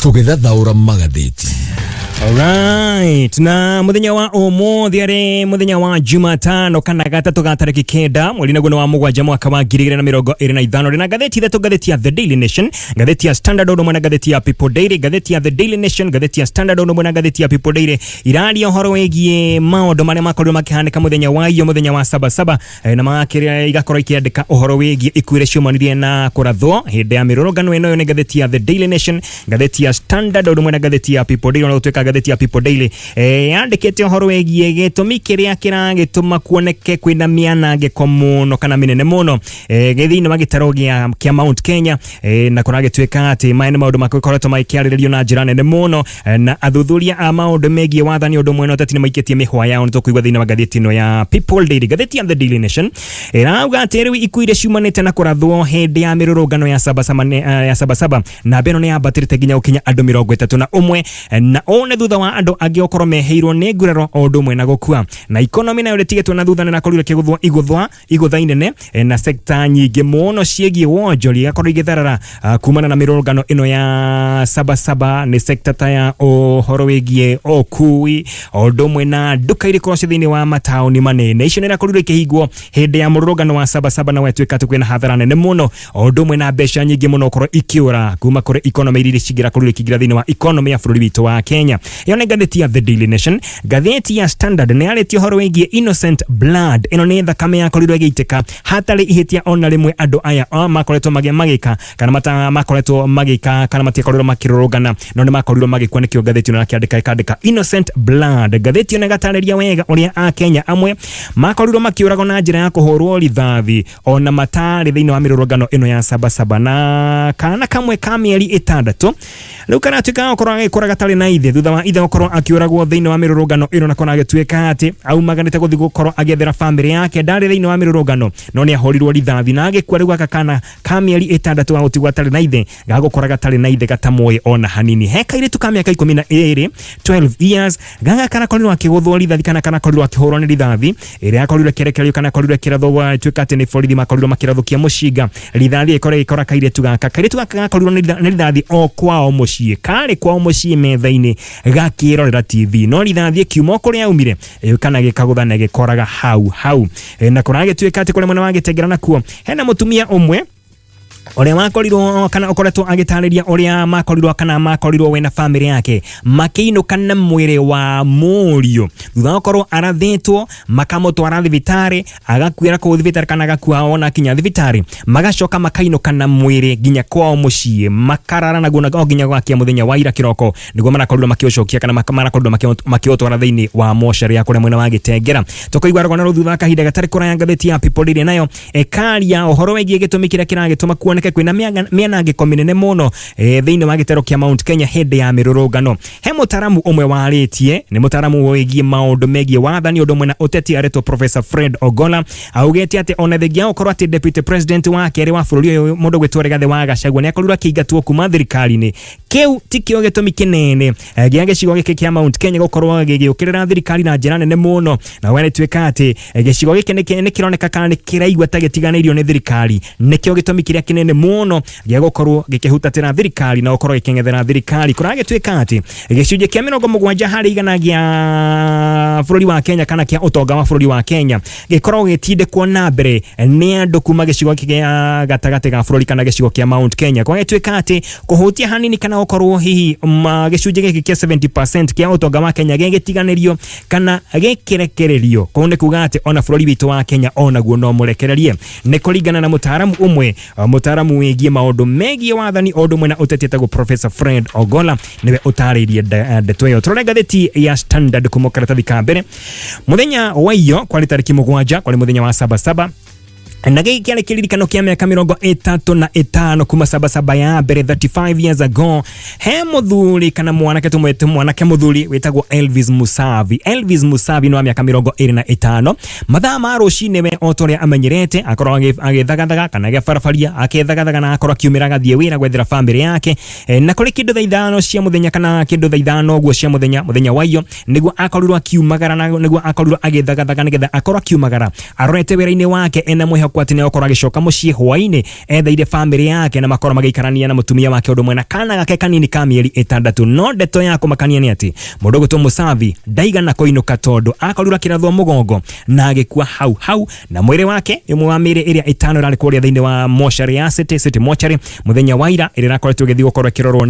Tũgĩthathaũra magathĩti. Alright, na muthenya wa umuthi ari muthenya wa Jumatano kana gatatũ ga tarĩki 9 mweri naguo nĩ wa 7 mwaka wa 2025. Ndĩna ngathĩti ithatũ, ngathĩti ya The Daily Nation, ngathĩti ya Standard ũndũ ũmwe na ngathĩti ya People Daily. Ngathĩti ya The Daily Nation, ngathĩti ya Standard ũndũ ũmwe na ngathĩti ya People Daily iraria ũhoro wĩgiĩ maũndũ marĩa makorirwo makĩhanĩka mũthenya wa iyo, mũthenya wa Sabasaba, na makĩria igakorwo ikĩandĩka ũhoro wĩgiĩ ikuũ iria ciumanire na kũrathwo hĩndĩ ya mĩrũrũngano ĩno. Ĩyo nĩ ngathĩti ya The Daily Nation, ngathĩti ya Standard ũndũ ũmwe na ngathĩti ya People Daily. Ona gũtuĩka ngathĩti ya People Daily yandĩkĩte ũhoro wĩgiĩ gĩtũmi kĩrĩa kĩragĩtũma kuoneke kwĩna mĩanangĩko mũno kana mĩnene mũno thĩinĩ wa gĩtarũ kĩa Mount Kenya, na kũragĩtuĩka atĩ maya nĩ maũndũ makoretwo magĩkĩarĩrĩrio na njĩra nene mũno, na athuthuria a maũndũ megiĩ wathani ũndũ ũmwe na ũteti nĩ maikĩtie mĩhwa yao. Nĩ tũkũigua thĩinĩ wa ngathĩti ĩno ya People Daily. Ngathĩti ya The Daily Nation ĩrauga atĩ rĩu ikuũ iria ciumanĩte na kũrathwo hĩndĩ ya mĩrũrũngano ya Sabasaba ya Sabasaba, namba ĩno nĩ yambatĩrĩte nginya gũkinya andũ 31, na ũũ nĩ thutha wa andũ angĩ gũkorwo mehĩirwo nĩ nguraro o ũndũ ũmwe na gũkua. Na ikonomi nayo ndĩtigĩtwo na thutha, nĩ ĩrakorirwo ĩkĩgũthwo igũtha inene, na sekta nyingĩ mũno ciĩgiĩ wonjoria igakorwo igĩtharara kumana na mĩrũrũngano ĩno ya Sabasaba. Nĩ sekta ta ya ũhoro wĩgiĩ ũkui o ũndũ ũmwe na nduka iria ikoragwo ciĩ thĩinĩ wa mataũni manene, icio nĩ irakorirwo ikĩhingwo hĩndĩ ya mũrũrũngano wa Sabasaba, na gwatuĩka atĩ kwĩna hathara nene mũno o ũndũ ũmwe na mbeca nyingĩ mũno gũkorwo ikĩũra kuma kũrĩ economy iria cingĩrakorirwo ikĩingĩra thĩinĩ wa economy ya bũrũri witũ wa Kenya. Ĩyo nĩ ngathĩti ya The Daily Nation. Ngathĩti ya Standard nĩ yarĩtie ũhoro wĩgiĩ innocent blood. Ĩno nĩ thakame yakorirwo ĩgĩitĩka hatarĩ ihĩtia ona rĩmwe andũ aya makoretwo magĩka kana mata makoretwo magĩka kana matiakorirwo makĩrũrũngana, no nĩ makorirwo magĩkua. Nĩkĩo ngathĩti ĩno yakĩandĩka, ĩkandĩka "innocent blood". Ngathĩti ĩno ĩgatarĩria wega ũrĩa Akenya amwe makorirwo makĩũragwo na njĩra ya kũhũrwo rithathi ona matarĩ thĩinĩ wa mĩrũrũngano ĩno ya Sabasaba. Na kana kamwe ka mĩeri 6 rĩu karatuĩka gũkorwo agĩkũra gatarĩ na ithe thutha wa ithe gũkorwo akĩũragwo thĩinĩ wa mĩrũrũngano ĩno, na kũragĩtuĩka atĩ aumaganĩte gũthiĩ gũkorwo agĩethera bamĩrĩ yake, ndarĩ thĩinĩ wa mĩrũrũngano, no nĩ ahũrirwo rithathi na agĩkua. Rĩu gaka kana ka mĩeri 6 gagũtigwo atarĩ na ithe, gagũkora gatarĩ na ithe gatamoĩ ona hanini. He kairĩtu ka mĩaka 12, 12 years, gaka karakorirwo akĩgũthwo rithathi kana karakorirwo akĩhũrwo nĩ rithathi ĩrĩa yakorirwo ĩkĩrekererio kana yakorirwo ĩkĩrathwo, ĩtuĩka atĩ nĩ borithi makorirwo makĩrathũkia mũcinga, rithathi ĩkorwo ĩgĩkora kairĩtu gaka. Kairĩtu gaka gakorirwo nĩ rithathi o kwao mũciĩ, karĩ kwao mũciĩ metha-inĩ gakĩrorera TV, no rithathi ĩkiuma o kũrĩa yaumire kana gĩkagũtha na gĩkoraga hau hau. Na kũragĩtuĩka atĩ kũrĩa mwena wa Gĩtengera nakuo hena mũtumia ũmwe ũrĩa wakorirwo kana ũkoretwo agĩtarĩria ũrĩa makorirwo kana makorirwo we na bamĩrĩ yake makĩinũka na mwĩrĩ wa mũriũ thutha wa gũkorwo arathĩtwo, makamũtwara thibitarĩ, agakuĩra kũu thibitarĩ kana agakua ona kinya thibitarĩ, magacoka makainũka na mwĩrĩ nginya kwao mũciĩ, makarara naguo na o nginya gwakia mũthenya wa ira kĩroko nĩguo marakorirwo makĩũcokia kana marakorirwo makĩũtwara thĩinĩ wa mocarĩ ya kũrĩa mwena wa Gĩtengera. Tũkũigua rũgano rũu thutha wa kahinda gatarĩ kũraya. Ngathĩti ya People Daily nayo ĩkaria ũhoro wĩgiĩ gĩtũmi kĩrĩa kĩragĩtũma kuoneke kwĩna mĩanangĩko mĩnene mũno thĩinĩ wa gĩtaro kĩa Mount Kenya hĩndĩ ya mĩrũrũngano. He mũtaramu ũmwe warĩtie, nĩ mũtaramu wĩgiĩ maũndũ megiĩ wathani ũndũ ũmwe na ũteti, aretwo Professor Fred Ogola, augĩte atĩ ona thengia ya gũkorwo atĩ deputy president wa kerĩ wa bũrũri ũyũ, mũndũ gwĩtwo Rigathĩ wa Gachagua, nĩ akorirwo akĩingatwo kuma thirikari-inĩ, kĩu tikĩo gĩtũmi kĩnene gĩa gĩcigo gĩkĩ kĩa Mount Kenya gũkorwo gĩgĩũkĩrĩra thirikari na njĩra nene mũno. Na we nĩtuĩka atĩ gĩcigo gĩkĩ nĩ kĩroneka kana nĩ kĩraigua ta gĩtiganĩirio nĩ thirikari, nĩkĩo gĩtũmi kĩrĩa kĩnene mũno gĩa gũkorwo gĩkĩhutatĩra thirikari na gũkorwo gĩkĩng'ethera thirikari. Kũragĩtuĩka atĩ gĩcunjĩ kĩa 70% gĩa bũrũri wa Kenya kana kĩa ũtonga wa bũrũri wa Kenya gĩkoragwo gĩgĩtindĩkwo na mbere nĩ andũ kuma gĩcigo gĩkĩ gĩa gatagatĩ ga bũrũri kana gĩcigo kĩa Mount Kenya. Kwagĩtuĩka atĩ kũhutia hanini kana gũkorwo hihi gĩcunjĩ gĩkĩ kĩa 70% kĩa ũtonga wa Kenya gĩgĩtiganĩrio kana gĩkĩrekererio, kũu nĩ kuga atĩ ona bũrũri witũ wa Kenya onaguo no mũrekererie. Nĩ kũringana na mũtaaramu ũmwe, mũtaaramu wĩgiĩ maũndũ megiĩ wathani o ũndũ ũmwe na ũteti, etagwo Professor Fred Ogola, nĩwe ũtarĩirie ndeto ĩyo. Tũrore ngathĩti ya Standard kuma karatathi ka mbere. Mũthenya wa iyo kwarĩ tarĩki 7, kwarĩ mũthenya wa Sabasaba, na gĩkĩ kĩarĩ kĩririkano kĩa mĩaka 35 kuma Sabasaba ya mbere, 35 years ago. He mũthuri kana mwanake, tũmwĩte mwanake mũthuri wĩtagwo Elvis Musavi. Elvis Musavi nĩ wa mĩaka 25. Mathaa ma rũcinĩ, we o ta ũrĩa amenyerete, akorwo agĩthagathaga kana agĩbarabaria, akĩthagathaga na akorwo akiumĩra agathiĩ wĩra gwethera bamĩrĩ yake. Na kũrĩ kĩndũ thaa 5 cia mũthenya kana kĩndũ thaa 5 ũguo cia mũthenya, mũthenya wa iyo, nĩguo akorirwo akiumagara na nĩguo akorirwo agĩthagathaga nĩgetha akorwo akiumagara arorete wĩra-inĩ wake ena mwĩhoko. mwĩhoko atĩ nĩegũkorwo agĩcoka mũciĩ hwainĩ etheire bamĩrĩ yake na makorwo magĩikarania na mũtumia wake ũndũ ũmwe na kana gake kanini ka mĩeri 6. No ndeto ya kũmakania nĩ atĩ mũndũ ũgwĩtwo Mũsavi ndaigana kũinũka tondũ akorirwo akĩrathwo mũgongo na agĩkua hau hau, na mwĩrĩ wake ĩmwe wa mĩĩrĩ ĩrĩa 5 ĩrarĩ kũrĩa thĩinĩ wa mocarĩ ya City City Mortuary mũthenya wa ira, ĩrĩa ĩrakoretwo ĩgĩthiĩ gũkorwo ĩkĩrorwo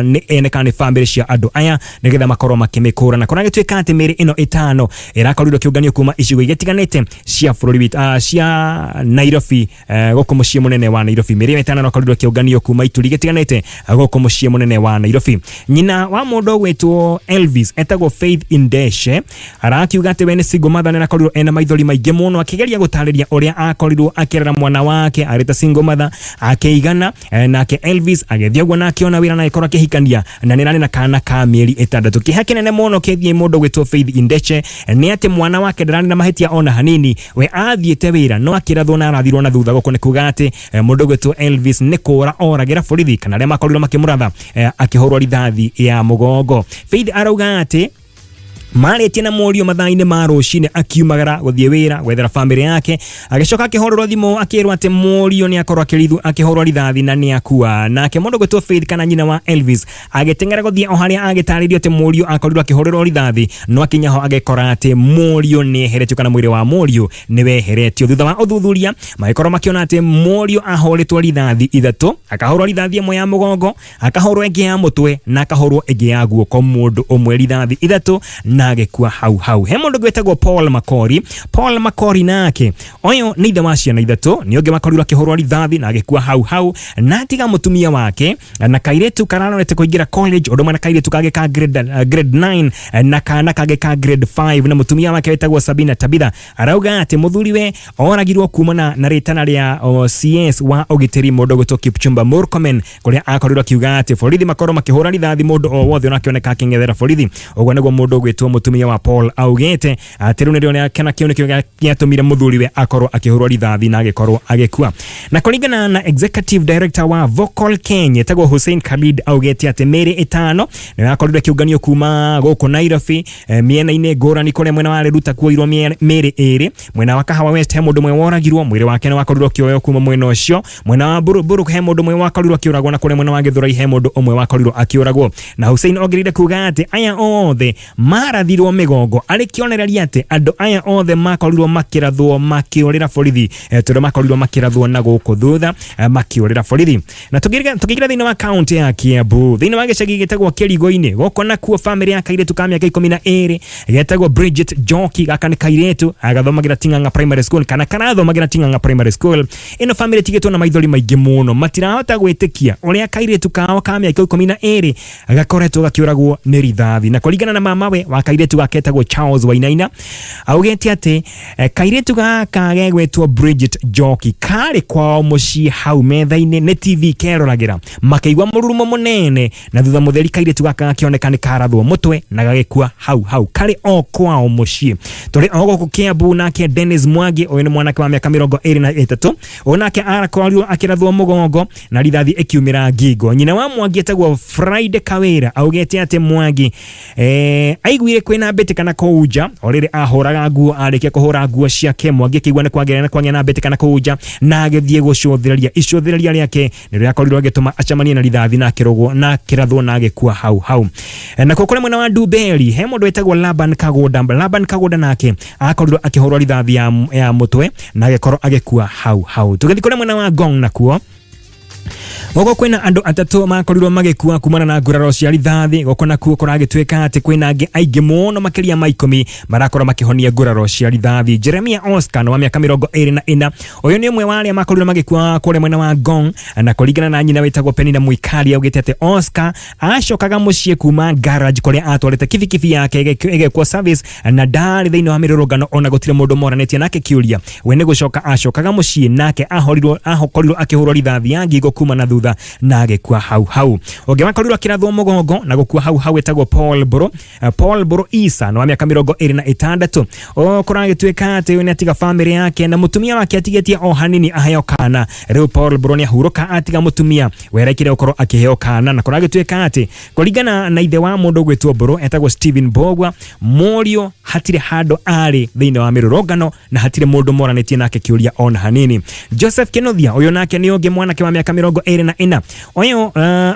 nĩ ene kana nĩ bamĩrĩ cia andũ aya nĩgetha makorwo makĩmĩkũrana. Kũragĩtuĩka atĩ mĩĩrĩ ĩno 5 ĩrakorirwo ĩkĩũnganio kuma icigo igĩtiganĩte cia bũrũri witũ, cia Nairobi, gũkũ mũciĩ mũnene wa Nairobi. Mĩĩrĩ ĩno 5 ĩrakorirwo ĩkĩũnganio kuma ituri igĩtiganĩte gũkũ mũciĩ mũnene wa Nairobi. Nyina wa mũndũ ũgwĩtwo Elvis etagwo Faith Indeshe arakiuga atĩ we nĩ single mother na arakorirwo ena maithori maingĩ mũno akĩgeria gũtarĩria ũrĩa akorirwo akĩrera mwana wake arĩ ta single mother akĩigana, nake Elvis agĩthiĩ ũguo na akĩona wĩra na agĩkorwo akĩhikania na nĩ ararĩ na kana ka mĩeri 6. Kĩeha kĩnene mũno kĩgiĩ mũndũ ũgwĩtwo Faith Indeche nĩ atĩ mwana wake ndararĩ na mahĩtia ona hanini, we athiĩte wĩra no akĩrathwo na arathirwo na thutha. Gũkũ nĩ kuga atĩ mũndũ ũgwĩtwo Elvis nĩ kũra oragĩra borithi kana arĩa makorirwo makĩmũratha, akĩhũrwo rithathi ya mũgongo. Faith arauga atĩ marĩtie na mũriũ mathaa-inĩ ma rũcinĩ akiumagara gũthiĩ wĩra gwethera bamĩrĩ yake, agĩcoka akĩhũrĩrwo thimũ akĩrwo atĩ mũriũ nĩ akorwo akĩhũrwo rithathi na nĩ akua. Nake mũndũ gwĩtwo Faith kana nyina wa Elvis agĩteng'era gũthiĩ o harĩa agĩtarĩrio atĩ mũriũ akorirwo akĩhũrĩrwo rithathi, no akinya ho agĩkora atĩ mũriũ nĩ eheretio kana mwĩrĩ wa mũriũ nĩ weheretio. Thutha wa ũthuthuria magĩkorwo makĩona atĩ mũriũ ahũrĩtwo rithathi 3, akahũrwo rithathi ĩmwe ya mũgongo, akahũrwo ĩngĩ ya mũtwe na akahũrwo ĩngĩ ya guoko, mũndũ ũmwe rithathi 3 na agĩkua hau hau. He mũndũ gwĩtagwo Paul Makori. Paul Makori nake ũyũ nĩ ithe wa ciana 3, nĩ ũngĩ wakorirwo akĩhũrwo rithathi na agĩkua hau hau, na atiga mũtumia wake na kairĩtu kararorete kũingĩra college, ũndũ ũmwe na kairĩtu kangĩ ka grade 9 na kana kangĩ ka grade 5, na mũtumia wake wĩtagwo Sabina Tabitha arauga atĩ mũthuriwe oragirwo kumana na rĩtana rĩa CS wa ũgitĩri mũndũ ũgwĩtwo Kipchumba Murkomen, kũrĩa akorirwo akiuga atĩ borithi makorwo makĩhũra rithathi mũndũ o wothe ũrakĩoneka akĩng'ethera borithi. Ũguo nĩguo mũndũ ũgwĩtwo mũtumia wa Paul augĩte atĩ rĩu nĩrĩo kana kĩu nĩkĩo gĩatũmire mũthuriwe akorwo akĩhũrwo rithathi na agĩkorwo agĩkua. Na kũringana na executive director wa Vocal Kenya etagwo Hussein Khalid augĩte atĩ mĩĩrĩ 5 nĩ yakorirwo ĩkĩũnganio kuma gũkũ Nairobi, mĩena-inĩ ngũrani, kũrĩa mwena wa Riruta kuoirwo mĩĩrĩ 2, mwena wa Kahawa West he mũndũ ũmwe woragirwo, mwĩrĩ wake nĩ wakorirwo ũkĩoywo kuma mwena ũcio, mwena wa Buruburu he mũndũ ũmwe wakorirwo akĩũragwo, na kũrĩa mwena wa Gĩthũrai he mũndũ ũmwe wakorirwo akĩũragwo. Na Hussein ongereire kuga atĩ aya othe marathirwo mĩgongo arĩ kĩonereria atĩ andũ aya othe makorirwo makĩrathwo makĩũrĩra borithi, tondũ makorirwo makĩrathwo na gũkũ thutha, makĩũrĩra borithi. Na tũkĩingĩra thĩinĩ wa kaunti ya Kiambu, thĩinĩ wa gĩcagi gĩtagwo Kĩrigo-inĩ, gũkũ nakuo bamĩrĩ ya kairĩtu ka mĩaka 12 getagwo Bridget Njoki, gaka nĩ kairĩtu agathomagĩra Ting'ang'a Primary School kana karathomagĩra Ting'ang'a Primary School. Ĩno bamĩrĩ ĩtigĩtwo na maithori maingĩ mũno, matirahota gwĩtĩkia ũrĩa kairĩtu kao ka mĩaka 12 gakoretwo gakĩũragwo nĩ rithathi. Na kũringana na mamawe wa kairĩtu gaka etagwo Charles Wainaina, augĩte atĩ kairĩtu gaka gegwĩtwo Bridget Njoki karĩ kwao mũciĩ hau metha-inĩ nĩ TV keroragĩra, makĩigua mũrurumo mũnene, na thutha mũtheri kairĩtu gaka gakĩoneka nĩ karathwo mũtwe na gagĩkua hau hau karĩ o kwao mũciĩ. Tũrĩ o gũkũ Kiambu, nake Dennis Mwangi, ũyũ nĩ mwanake wa mĩaka 23, ũyũ nake arakorirwo akĩrathwo mũgongo na rithathi ĩkiumĩra ngingo. Nyina wa Mwangi etagwo Friday Kawĩra augĩte atĩ Mwangi aiguire kwĩna mbĩtĩka na kũu nja o rĩrĩ ahũraga nguo, arĩkia kũhũra nguo ciake Mwangi akĩigua nĩ kwagĩa na kwagĩa na mbĩtĩka na kũu nja na agĩthiĩ gũcũthĩrĩria. Icũthĩrĩria rĩake nĩ rĩakorirwo agĩtũma acemanie na rithathi na akĩrũgwo na akĩrathwo na agĩkua hau hau. Nakuo kũrĩ mwena wa Ndumberi he mũndũ wĩtagwo Laban Kagũnda. Laban Kagũnda nake akorirwo akĩhũrwo rithathi ya mũtwe na agĩkorwo agĩkua hau hau. Tũgĩthiĩ kũrĩ mwena wa Ngong nakuo gũkũ kwĩna andũ 3 makorirwo magĩkua kumana na nguraro cia rithathi. Gũkũ nakuo kũragĩtuĩka atĩ kwĩna angĩ aingĩ mũno makĩria ma 10 marakorwo makĩhonia nguraro cia rithathi. Jeremia Oscar wa mĩaka 24, ũyũ nĩ ũmwe wa arĩa makorirwo magĩkua kũrĩa mwena wa Ngong, na kũringana na nyina wĩtagwo Penina Mwikali augĩte atĩ Oscar acokaga mũciĩ kuma garage kũrĩa atwarĩte kibikibi yake ĩgekwo service, na ndarĩ thĩinĩ wa mĩrũrũngano ona gũtirĩ mũndũ moranĩtie nake kĩũria. We nĩ gũcoka acokaga mũciĩ nake ahorirwo ahokorirwo akĩhũrwo rithathi ya ngingo. kuma na thutha na agĩkua hau hau. Ũngĩ wakorirwo akĩrathwo mũgongo na gũkua hau hau etagwo Paul Mbũrũ, Paul Mbũrũ Isa nĩ wa mĩaka 26. Kũragĩtuĩka atĩ ũyũ nĩ atiga bamĩrĩ yake na mũtumia wake atigĩtie o hanini aheo kana. Rĩu Paul Mbũrũ nĩ ahurũka atiga mũtumia werekire gũkorwo akĩheo kana, na kũragĩtuĩka atĩ kũringana na ithe wa mũndũ ũgwĩtwo Mbũrũ etagwo Stephen Mbogua, mũriũ hatirĩ handũ arĩ thĩinĩ wa mĩrũrũngano na hatirĩ mũndũ moranĩtie nake kĩũria ona hanini. Joseph Kĩnuthia ũyũ nake nĩ ũngĩ mwanake wa mĩaka 24. Ũyũ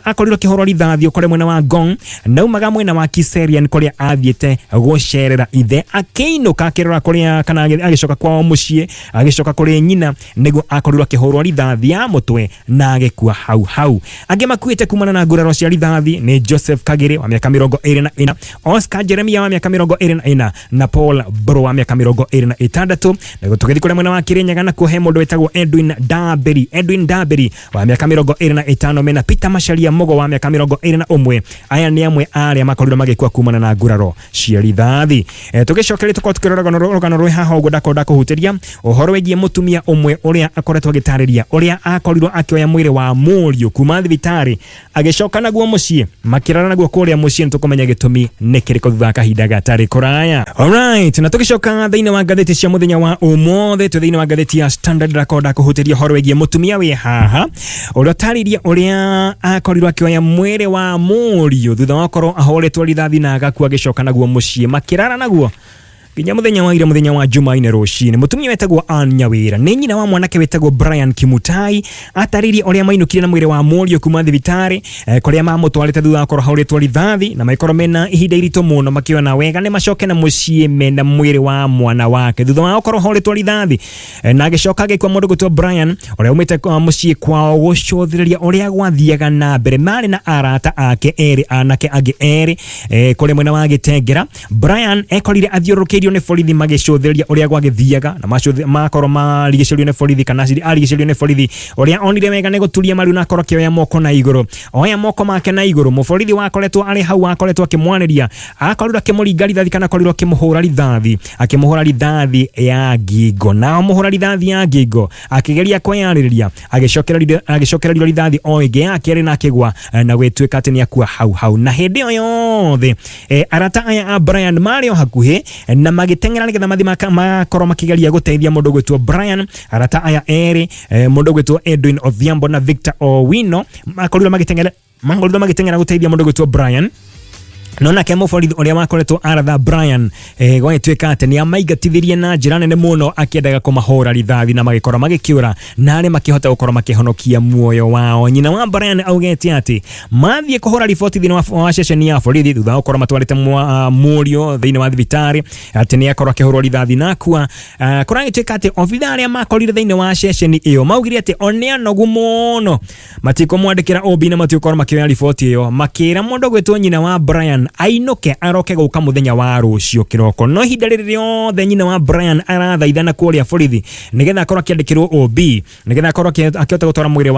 akorirwo akĩhũrwo rithathi kũrĩa mwena wa Ngong, naumaga mwena wa Kiserian kũrĩa athiĩte gũcerera ithe, akĩinũka akĩrora kũrĩa kana agĩcoka kwao mũciĩ, agĩcoka kũrĩ nyina nĩguo akorirwo akĩhũrwo rithathi ya mũtwe na agĩkua hau hau. Angĩ makuĩte kumana na nguraro cia rithathi nĩ Joseph Kagere wa mĩaka 24, Oscar Jeremia wa mĩaka 24 na Paul Mbũrũ wa mĩaka 26. Naguo tũgĩthiĩ kũrĩa mwena wa Kirinyaga nakuo he mũndũ wĩtagwo Edwin Ndambĩri, Edwin Ndambĩri wa mĩaka 25 mena Peter Macharia Mũgo wa mĩaka 21. Aya nĩ amwe a arĩa makorirwo magĩkua kumana na nguraro cia rithathi. Tũgĩcokeria tũkorwo tũkĩrora rũgano rwĩ haha ũguo ndakorwo ndakũhutĩria ũhoro wĩgiĩ mũtumia ũmwe ũrĩa akoretwo agĩtarĩria ũrĩa akorirwo akĩoya mwĩrĩ wa mũriũ kuma thibitarĩ agĩcoka naguo mũciĩ makĩrara naguo kũrĩa mũciĩ. Nĩ tũkũmenya gĩtũmi nĩ kĩrĩkũ thutha wa kahinda gatarĩ kũraya. Alright, na tũgĩcoka thĩinĩ wa ngathĩti cia mũthenya wa ũmũthĩ, twĩ thĩinĩ wa ngathĩti ya Standard ndakorwo ndakũhutĩria ũhoro wĩgiĩ mũtumia wĩ haha ũrĩa ũtarĩirie ũrĩa akorirwo akĩoya mwĩrĩ wa mũriũ thutha wa gũkorwo ahũrĩtwo rithathi na agakua agĩcoka naguo mũciĩ makĩrara naguo nginya mũthenya wa ira, mũthenya wa Jumaine rũcinĩ. Mũtumia wetagwo Ann Nyawĩra nĩ nyina wa mwanake wetagwo Brian Kimutai atarĩirie ũrĩa mainũkire na mwĩrĩ wa mũriũ kuma thibitarĩ, kũrĩa mamũtwarĩte thutha wa gũkorwo ahũrĩtwo rithathi, na magĩkorwo mena ihinda iritũ mũno makĩona wega nĩ macoke na mũciĩ mena mwĩrĩ wa mwana wake thutha wa gũkorwo ahũrĩtwo rithathi, na agĩcoka agĩkua. Mũndũ gwĩtwo Brian ũrĩa umĩte mũciĩ kwao gũcũthĩrĩria ũrĩa gwathiaga na mbere marĩ na arata ake erĩ, anake angĩ erĩ, kũrĩa mwena wa Gĩtengera. Brian ekorire athiũrũrũkĩirio nĩ borithi magĩcũthĩrĩria ũrĩa gwagĩthiaga, na makorwo marigicĩrio nĩ borithi kana arigicĩrio nĩ borithi, ũrĩa onire wega nĩ gũturia maru na akorwo akĩoya moko na igũrũ. Oya moko make na igũrũ, mũborithi wakoretwo arĩ hau wakoretwo akĩmwarĩria akorirwo akĩmũringa rithathi kana akorirwo akĩmũhũra rithathi, akĩmũhũra rithathi ya ngingo. Nao mũhũra rithathi ya ngingo akĩgeria kwĩyarĩrĩria, agĩcokererio rithathi o ĩngĩ ya kerĩ na akĩgwa, na gwĩtuĩka atĩ nĩ akua hau hau. Na hĩndĩ ĩyo yothe, arata aya a Brian marĩ o hakuhĩ na magĩteng'era nĩgetha mathiĩ makorwo makĩgeria gũteithia mũndũ gwĩtwo Brian. Arata aya erĩ, mũndũ gwĩtwo Edwin Odhiambo na Victor Owino, makorirwo magĩteng'era gũteithia mũndũ gwĩtwo Brian, no nake mũborithi ũrĩa wakoretwo aratha Brian, gwagĩtuĩka atĩ nĩ amaingatithirie na njĩra nene mũno akĩendaga kũmahũra rithathi, na magĩkorwo magĩkĩũra na arĩa makĩhota gũkorwo makĩhonokia muoyo wao. Nyina wa Brian augĩte atĩ mathiĩ kũhũra riboti thĩinĩ wa ceceni ya borithi thutha wa gũkorwo matwarĩte mũriũ thĩinĩ wa thibitarĩ atĩ nĩ akorwo akĩhũrwo rithathi na akua. Kũragĩtuĩka atĩ obitha arĩa makorire thĩinĩ wa ceceni ĩyo maugire atĩ o nĩ anogu mũno, matikũmwandĩkĩra OB na matigũkorwo makĩoya riboti ĩyo, makĩra mũndũ gwĩtwo nyina wa Brian ainũke aroke gũka mũthenya wa rũciũ kĩroko. No ihinda rĩrĩ rĩothe nyina wa Brian arathaithana kũrĩa borithi nĩgetha akorwo akĩandĩkĩrwo OB nĩgetha akorwo akĩhota gũtwara mwĩrĩ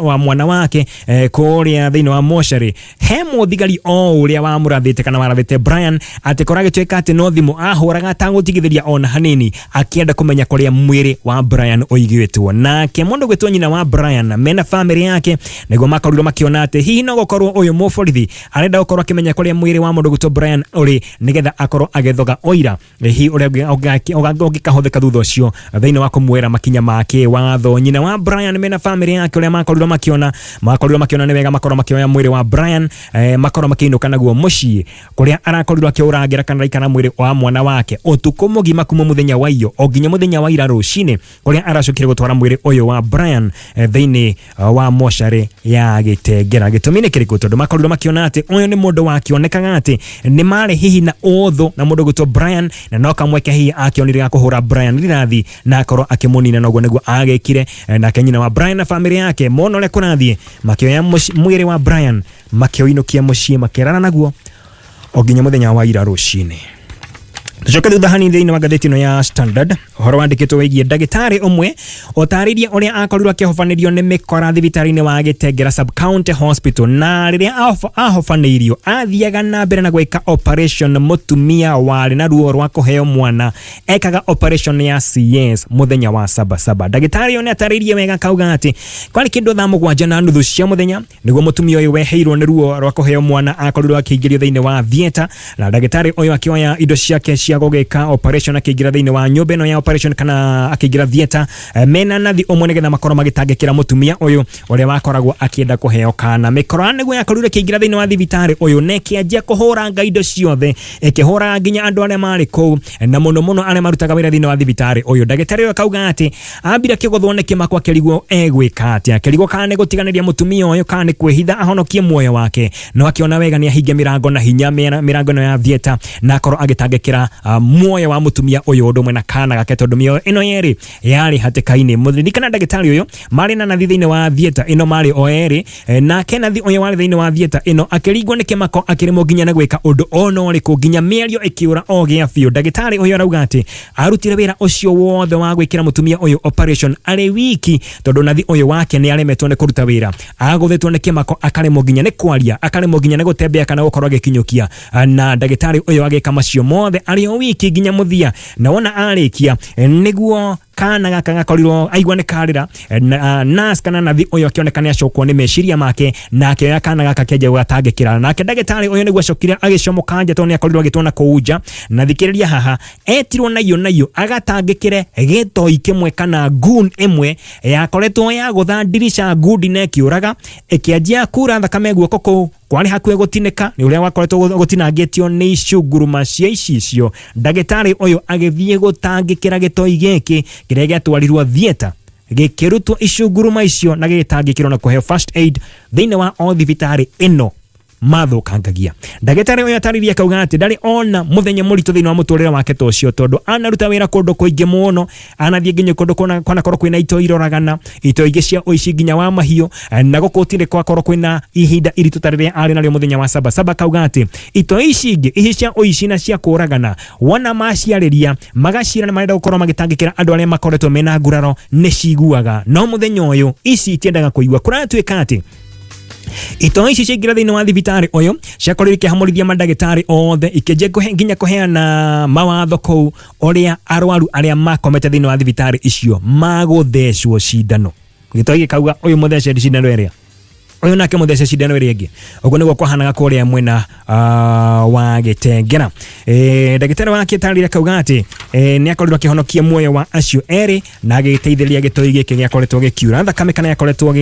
wa mwana wake kũrĩa thĩinĩ wa mocarĩ, he mũthigari o ũrĩa wamũrathĩte kana warathĩte Brian atĩ korwo agĩtuĩka atĩ no thimũ ahũraga atagũtigithĩria ona hanini akĩenda kũmenya kũrĩa mwĩrĩ wa Brian ũigĩtwo. Nake mũndũ gwĩtwo nyina wa Brian mena famĩlĩ yake nĩguo makorirwo makĩona atĩ hihi no gũkorwo ũyũ mũborithi arenda gũkorwo akĩmenya kũrĩa mwĩrĩ wa mũndũ gwĩtwo Brian ũrĩ nĩgetha akorwo agĩthoga ũira hihi ũrĩa ũngĩkahũthĩka thutha ũcio thĩinĩ wa kũmwĩra makinya ma kĩwatho. Nyina wa Brian mena famĩlĩ yake ũrĩa makorirwo makĩona nĩ wega makorwo makĩoya mwĩrĩ wa Brian, makorwo makĩinũka naguo mũciĩ kũrĩa arakorirwo akĩũrangĩra kana raikara mwĩrĩ wa mwana wake ũtukũ mũgima kuma mũthenya wa iyo o nginya mũthenya wa ira rũcinĩ kũrĩa aracokire gũtwara mwĩrĩ ũyũ wa Brian thĩinĩ wa mocarĩ ya Gĩtengera. Gĩtũmi nĩ kĩrĩkũ? Tondũ makorirwo makĩona atĩ ũyũ nĩ mũndũ wakĩonekaga atĩ nĩ marĩ hihi na ũthũ na mũndũ gwĩtwo Brian, na no kamweke hihi akĩonire ga kũhũra Brian rithathi na akorwo akĩmũnina, na ũguo nĩguo agĩkire. Nake nyina wa Brian na famĩlĩ yake mona ũrĩa kũrathiĩ, makĩoya mwĩrĩ wa Brian makĩũinũkia mũciĩ makĩrara naguo o nginya mũthenya wa ira rũcinĩ. Tucoke thutha hanini thĩinĩ wa ngathĩti ĩno ya Standard, ũhoro wandĩkĩtwo wĩgiĩ ndagĩtarĩ ũmwe ũtarĩirie ũrĩa akorirwo akĩhobanĩrio nĩ mĩkora thibitarĩ-inĩ wa Gĩtengera Sub County Hospital, na rĩrĩa ahobanĩirio athiaga na mbere na gwĩka operation mũtumia warĩ na ruo rwa kũheo mwana ekaga operation ya CS mũthenya wa Sabasaba. Ndagĩtarĩ ũyũ nĩ atarĩirie wega akauga atĩ kwarĩ kĩndũ thaa 7:30 cia mũthenya nĩguo mũtumia ũyũ weheirwo nĩ ruo rwa kũheo mwana akorirwo akĩingĩrio thĩinĩ wa theatre, na ndagĩtarĩ ũyũ akĩoya indo ciake cia gũgĩka operation akĩingĩra thĩinĩ wa nyũmba ĩno ya operation kana akĩingĩra theatre mena nathi ũmwe nĩgetha makorwo magĩtangĩkĩra mũtumia ũyũ ũrĩa wakoragwo akĩenda kũheo kana. Mĩkora nĩguo yakorirwo ĩkĩingĩra thĩinĩ wa thibitarĩ ũyũ na ĩkĩanjia kũhũranga indo ciothe, ĩkĩhũraga nginya andũ arĩa marĩ kũu na mũno mũno arĩa marutaga wĩra thĩinĩ wa thibitarĩ ũyũ. Ndagĩtarĩ ũyũ akauga atĩ ambire akĩgũthwo nĩ kĩmako akĩrigwo egwĩka atĩa, akĩrigwo kana nĩ gũtiganĩria mũtumia ũyũ kana nĩ kwĩhitha ahonokie muoyo wake, no akĩona wega nĩ ahinge mĩrango na hinya mĩrango ĩno ya theatre na akorwo agĩtangĩkĩra muoyo wa mũtumia ũyũ ũndũ ũmwe na kana gake, tondũ mĩoyo ĩno yerĩ yarĩ hatĩka-inĩ. Mũririkana ndagĩtarĩ ũyũ marĩ na nathi thĩinĩ wa theatre ĩno marĩ o erĩ, nake nathi ũyũ warĩ thĩinĩ wa theatre ĩno akĩringwo nĩ kĩmako akĩremwo nginya nĩ gwĩka ũndũ ona ũrĩkũ, nginya mĩario ĩkĩũra o gĩa biũ. Ndagĩtarĩ ũyũ arauga atĩ arutire wĩra ũcio wothe wa gwĩkĩra mũtumia ũyũ operation arĩ wiki, tondũ nathi ũyũ wake nĩ aremetwo nĩ kũruta wĩra, agũthĩtwo nĩ kĩmako akaremwo nginya nĩ kwaria, akaremwo nginya nĩ gũtembea kana gũkorwo agĩkinyũkia, na ndagĩtarĩ ũyũ agĩka macio mothe arĩ o wiki nginya mũthia, na wona arĩkia nĩguo kana gaka gakorirwo aigua nĩ karĩra, nurse kana nathi ũyũ akĩoneka nĩ acokwo nĩ meciria make na akĩoya kana gaka kĩanjia gũgatangĩkĩra. Nake ndagĩtarĩ ũyũ nĩguo acokire agĩcomoka nja tondũ nĩ akorirwo agĩtwo na kũu nja, na thikĩrĩria haha, etirwo naiyũ naiyũ agatangĩkĩre gĩtoi kĩmwe kana goon ĩmwe yakoretwo yagũtha ndirica ngundi na ĩkĩũraga, ĩkĩanjia kura thakame guoko kũu kwarĩ hakuhĩ gũtinĩka nĩ ũrĩa gwakoretwo gũtinangĩtio nĩ icunguruma cia icicio. Ndagĩtarĩ ũyũ agĩthiĩ gũtangĩkĩra gĩtoi gĩkĩ kĩrĩa gĩatwarirwo theatre, gĩkĩrutwo icunguruma icio na gĩgĩtangĩkĩrwo na kũheo first aid thĩinĩ wa o thibitarĩ ĩno mathũkangagia. Ndagĩtarĩ ũyũ atarĩria akauga atĩ ndarĩ ona mũthenya mũritũ thĩinĩ wa mũtũrĩre wake ta ũcio, tondũ anaruta wĩra kũndũ kũingĩ mũno, anathiĩ nginya kũndũ kwanakorwo kwĩna itoi iroragana, itoi ingĩ cia ũici nginya wa mahiũ, na gũkũ gũtirĩ kwakorwo kwĩna ihinda iritũ ta rĩrĩa arĩ narĩo mũthenya wa Sabasaba. Akauga atĩ itoi ici ingĩ ici cia ũici na cia kũragana, wona maciarĩria magacira nĩ marenda gũkorwo magĩtangĩkĩra andũ arĩa makoretwo mena nguraro nĩ ciguaga, no mũthenya ũyũ ici itiendaga kũigua. Kũratuĩka atĩ itoi ici ciaingĩra thĩinĩ wa thibitarĩ ũyũ ciakorirwo ikĩhamũrithia mandagĩtarĩ othe, ikĩanjia nginya kũheana mawatho kũu ũrĩa arwaru arĩa makomete thĩinĩ wa thibitarĩ icio magũthecwo cindano. Gĩtoi gĩkauga ũyũ mũthece cindano ĩrĩa, ũyũ nake mũthece cindano ĩrĩa ĩngĩ. Ũguo nĩguo kwahanaga kũrĩa mwena wa Gĩtengera. Ndagĩtarĩ wake atarĩria akauga atĩ nĩ akorirwo akĩhonokia muoyo wa acio erĩ na agĩteithĩrĩria gĩtoi gĩkĩ gĩakoretwo gĩkiura thakame kana gĩakoretwo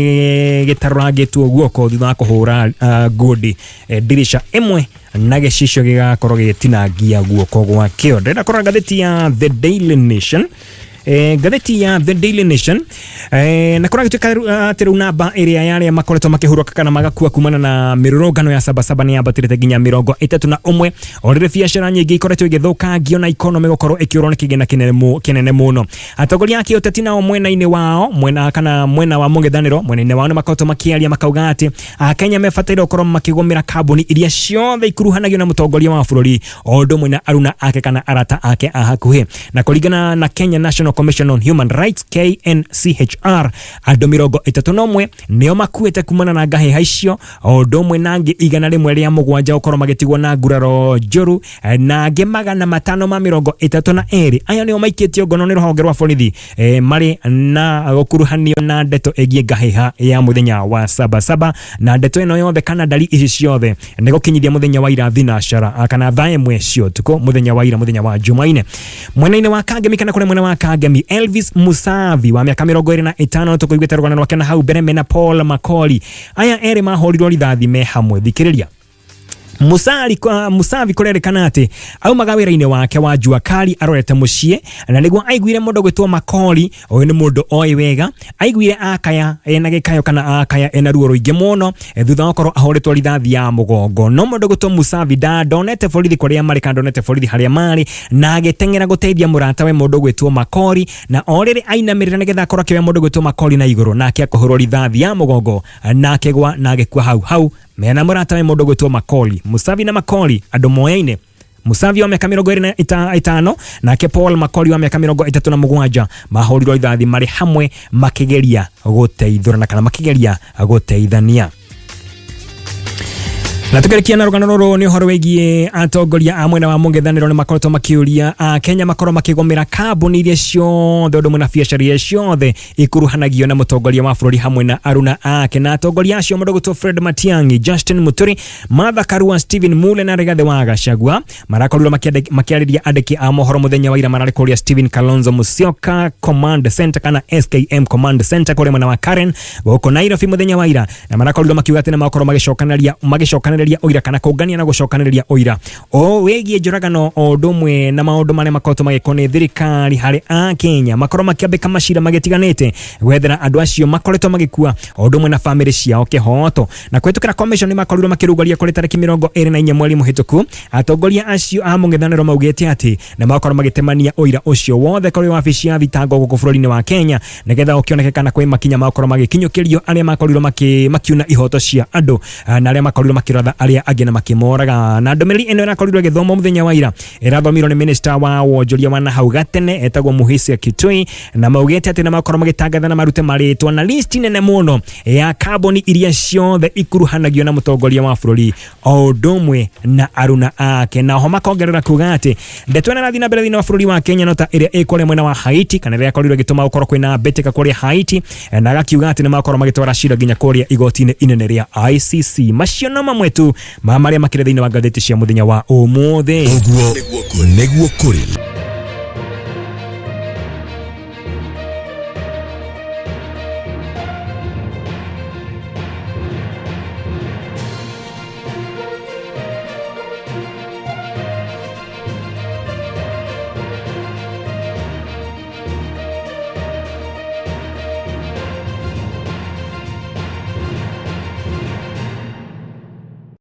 gĩtarũrangĩtwo guoko thutha wa kũhũra ngundi ndirica ĩmwe na gĩcicio gĩgakorwo gĩgĩtinangia guoko gwakĩo. Ndĩrenda kũrora ngathĩti ya The Daily Nation. Ngathĩti ya The Daily Nation na kũragĩtuĩka atĩ rĩu namba ĩrĩa ya arĩa makoretwo makĩhurũka kana magakua kumana na mĩrũrũngano ya Sabasaba nĩ yambatĩrĩte nginya 31, o rĩrĩ biacara nyingĩ ikoretwo igĩthũkangio na ikonomĩ gũkorwo ĩkĩũrwo nĩ kĩgĩna kĩnene mũno. Atongoria a kĩũteti nao mwena-inĩ wao, mwena kana mwena wa mũng'ethanĩro, mwena-inĩ wao nĩ makoretwo makĩaria makauga atĩ Akenya mebataire gũkorwo makĩgũmĩra kambuni iria ciothe ikuruhanagio na mũtongoria wa bũrũri o ũndũ ũmwe na aruna ake kana arata ake a hakuhĩ. Na kũringana na Kenya National Commission on Human Rights KNCHR, andũ 31 nĩo makuĩte kumana na ngahĩha icio, o ũndũ ũmwe na angĩ 107 gũkorwo magĩtigwo na nguraro njũru, na angĩ 532 aya nĩo maikĩtio ngono nĩ rũhonge rwa borithi marĩ na gũkuruhanio na ndeto ĩgiĩ ngahĩha ya mũthenya wa Sabasaba. Na ndeto ĩno yothe kana ndari ici ciothe nĩ gũkinyithia mũthenya wa ira thinacara kana thaa 1 cia ũtukũ mũthenya wa ira mũthenya wa Jumaine. Mwena-inĩ wa Kangemi kana kũrĩa mwena wa Kangemi, Elvis Musavi wa mĩaka 25 tũkũiguĩte rũgano rwake na hau mbere mena Paul Makori. Aya erĩ mahũrirwo rithathi me hamwe. Thikĩrĩria. Musavi kũrerĩkana atĩ aumaga wĩra-inĩ wake wa jua kali arorete mũciĩ, na nĩguo aiguire mũndũ gwĩtwo Makori, ũyũ nĩ mũndũ oĩ wega, aiguire akaya ena gĩkayo kana akaya ena ruo rũingĩ mũno thutha wa gũkorwo ahũrĩtwo rithathi ya mũgongo. No mũndũ gwĩtwo Musavi ndonete borithi kũrĩa marĩ kana ndonete borithi harĩa marĩ, na agĩteng'era gũteithia mũratawe mũndũ gwĩtwo Makori, na o rĩrĩ ainamĩrĩra nĩgetha akorwo akĩoya mũndũ gwĩtwo Makori na igũrũ, nake akũhũrwo rithathi ya mũgongo na akĩgwa na agĩkua hau hau mena mũratawe mũndũ gwĩtwo Makori. Musavi na Makori andũ moyaine Musavia wa mĩaka 25 nake Paul Makori wa mĩaka 37 mahũrirwo rithathi marĩ hamwe makĩgeria gũteithũrana kana makĩgeria gũteithania. Na tukĩrĩkia na rũgano rũrũ nĩ ũhoro wĩgiĩ atongoria a mwena wa mũng'ethanĩro nĩ makoretwo makĩũria a Kenya makorwo makĩgomera kambuni iria ciothe ũndũ ũmwe na biacara iria ciothe ikuruhanagio na mũtongoria wa bũrũri hamwe na aruna ake. Na atongoria acio mũndũ gũtwo Fred Matiang'i, Justin Muturi, Martha Karua, Stephen Mule na Rigathi wa Gachagua marakorirwo makĩarĩria andĩki a mohoro mũthenya wa ira mararĩ kũrĩa Stephen Kalonzo Musyoka Command Center kana SKM Command Center kũrĩa mwena wa Karen gũkũ Nairobi mũthenya wa ira, na marakorirwo makiuga atĩ nĩ makorwo magĩcokanĩrĩria magĩcokanĩrĩria ũira kana kũngania na gũcokanĩrĩria ũira o wĩgiĩ njũragano o ũndũ ũmwe na maũndũ marĩa makoretwo magĩkwo nĩ thirikari harĩ a Kenya makorwo makĩambĩka macira magĩtiganĩte gwethera andũ acio makoretwo magĩkua o ũndũ ũmwe na bamĩrĩ ciao kĩhoto. Na kũhĩtũkĩra commission nĩ makorirwo makĩrũgaria kũrĩ tarĩki 24 mweri mũhĩtũku. Atongoria acio a mũng'ethanĩro maugĩte atĩ nĩ makorwo magĩtemania ũira ũcio wothe kũrĩ wabici ya thitango gũkũ bũrũri-inĩ wa Kenya nĩgetha ũkĩoneke kana kwĩ makinya makorwo magĩkinyũkĩrio arĩa makorirwo makiuna ihoto cia andũ na arĩa makorirwo makĩratha arĩa angĩ na makĩmoraga. Na ndũmĩrĩri ĩno ĩrakorirwo ĩgĩthomwo mũthenya wa ira ĩrathomirwo nĩ minister wa wonjoria wa nahau gatene etagwo Muhisia Kitui, na maugĩte atĩ nĩ makorwo magĩtangatha na marute marĩtwa na listi nene mũno ya kambuni iria ciothe ikuruhanagio na mũtongoria wa bũrũri o ũndũ ũmwe na aruna ake. Na oho makongerera kuga atĩ ndeto ĩno ĩrathiĩ na mbere thĩinĩ wa bũrũri wa Kenya no ta ĩrĩa ĩ kũrĩa mwena wa Haiti kana ĩrĩa yakorirwo ĩgĩtũma gũkorwo kwĩna mbĩtĩka kũrĩa Haiti, na agakiuga atĩ nĩ makorwo magĩtwara cira nginya kũrĩa igoti-inĩ inene rĩa ICC. Macio no mamwe tu ma marĩa makĩrĩ thĩinĩ wa ngathĩti cia mũthenya wa ũmũthĩ. Ũguo nĩguo kũrĩ.